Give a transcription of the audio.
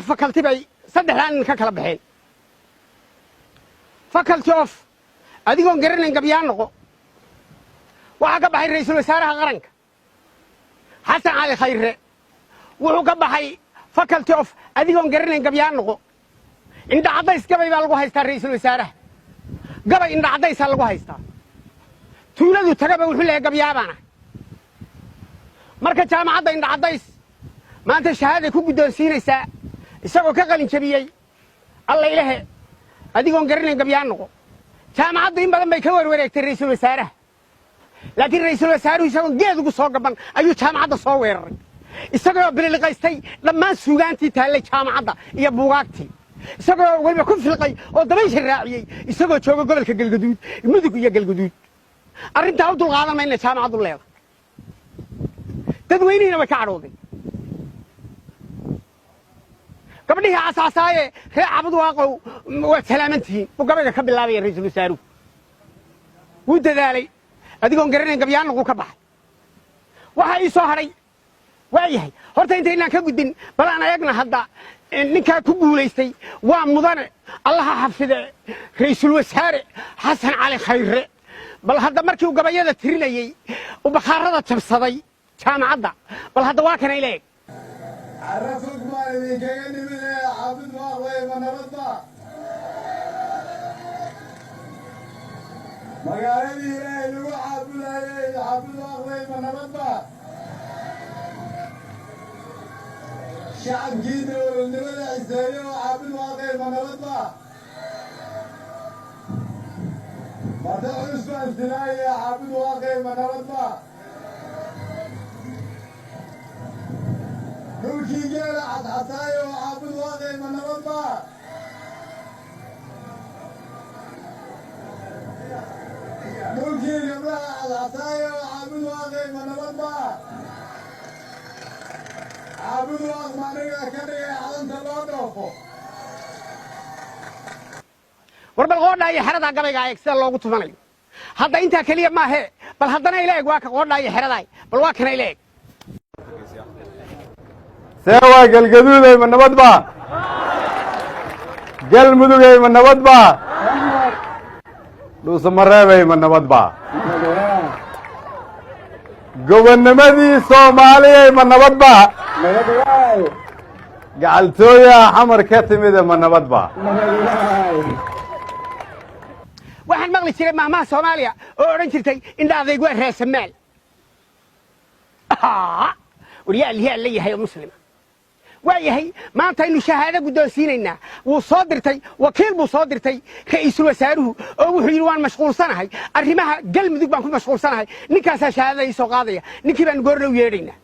Faculty bay saddexdaa nin ka kala baxeen. Faculty of adigoon garanayn gabyaa noqo waxaa ka baxay ra'iisul wasaaraha qaranka Xasan Cali Khayre. Wuxuu ka baxay faculty of adigoon garanayn gabyaa noqo. Indha caddays gabay baa lagu haystaa ra'iisul wasaaraha. Gabay indha caddaysaa lagu haystaa. Tuuladu tagaba wuxuu leeyahay gabyaa baan ahay. Marka jaamacadda Indha Caddays maanta shahaaday ku guddoonsiinaysaa isagoo ka qalin jabiyey. Alla ilahe, adigoon garanayn gabyaa noqo. Jaamacaddu in badan bay ka warwareegtay ra'iisul wasaaraha, laakiin ra'iisul wasaaruhu isagoon geed ugu soo gaban ayuu jaamacadda soo weeraray, isagoo bililiqaystay dhammaan suugaantii taallay jaamacadda iyo buugaagtii, isagoo weliba ku filqay oo dabaysha raaciyey, isagoo jooga gobolka Galgaduud, Mudug iyo Galgaduud. Arrintaa u dulqaadan mayna jaamacaddu leedahay. Dadweynihiina way ka cadhoodeen. Gabdhihii casaasaaye reer Cabudwaaqow, waad salaaman tihiin, buu gabayga ka bilaabaya ra'iisul wasaaruhu. Wuu dadaalay. Adigoon garanayn gabyaanaquu ka baxay. Waxaa ii soo hadhay waa yahay, horta intaynaan ka gudbin, bal aan eegna hadda ninkaa ku guulaystay. Waa mudane, Allaha xafide, ra'iisul wasaare Xasan Cali Khayre. Bal hadda markii uu gabayada tirinayey uu bakhaarada jabsaday jaamacadda, bal hadda waa kana ila eg. Carro fog baan idinkaga nimid ee Caabud Waaqley, ma nabadba? Magaaladii Ilaahay lagu caabudayey, Caabud Waaqley, ma nabadba? Shacabkii dowladnimada ciseeye oo Caabud Waaqey, ma nabadba? Marta culus baan sinaaye, Caabud Waaqey, ma nabadba? Dhulkii geela cascasaaye oo Caabud Waaqey, ma nabadba? Dhulkii gabdhaha cascasaaye oo Caabud Waaqey, ma nabadba? Caabud Waaq ma aniga ka dhigay cadanta loo dhoofo? War bal qoodhaa iyo xeradaa gabaygaa eeg sida loogu tumanayo. Hadda intaa keliya maahee, bal haddana ila eg. Waa ka qoodhaa iyo xeradaay, bal waa kana ila eg. See waa Galgaduuday, ma nabadba? Galmudugay, ma nabadba? Dhuusamareebay, ma nabadba? Gobonnimadii Soomaaliyay, ma nabadba? Gacaltooyaha Xamar ka timide, ma nabadba? Waxaan maqli jiray maahmaha Soomaaliya oo odhan jirtay indha adayg waa raasamaal. Waryaa liyaa la yahay oo muslima waa yahay. Maanta aynu shahaado guddoonsiinaynaa. Wuu soo dirtay wakiil, buu soo dirtay ra'iisul wasaaruhu, oo wuxuu yidhi waan mashquulsanahay, arrimaha Galmudug baan ku mashquulsanahay, ninkaasaa shahaadada ii soo qaadaya. Ninkii baanu goorna u yeedhaynaa.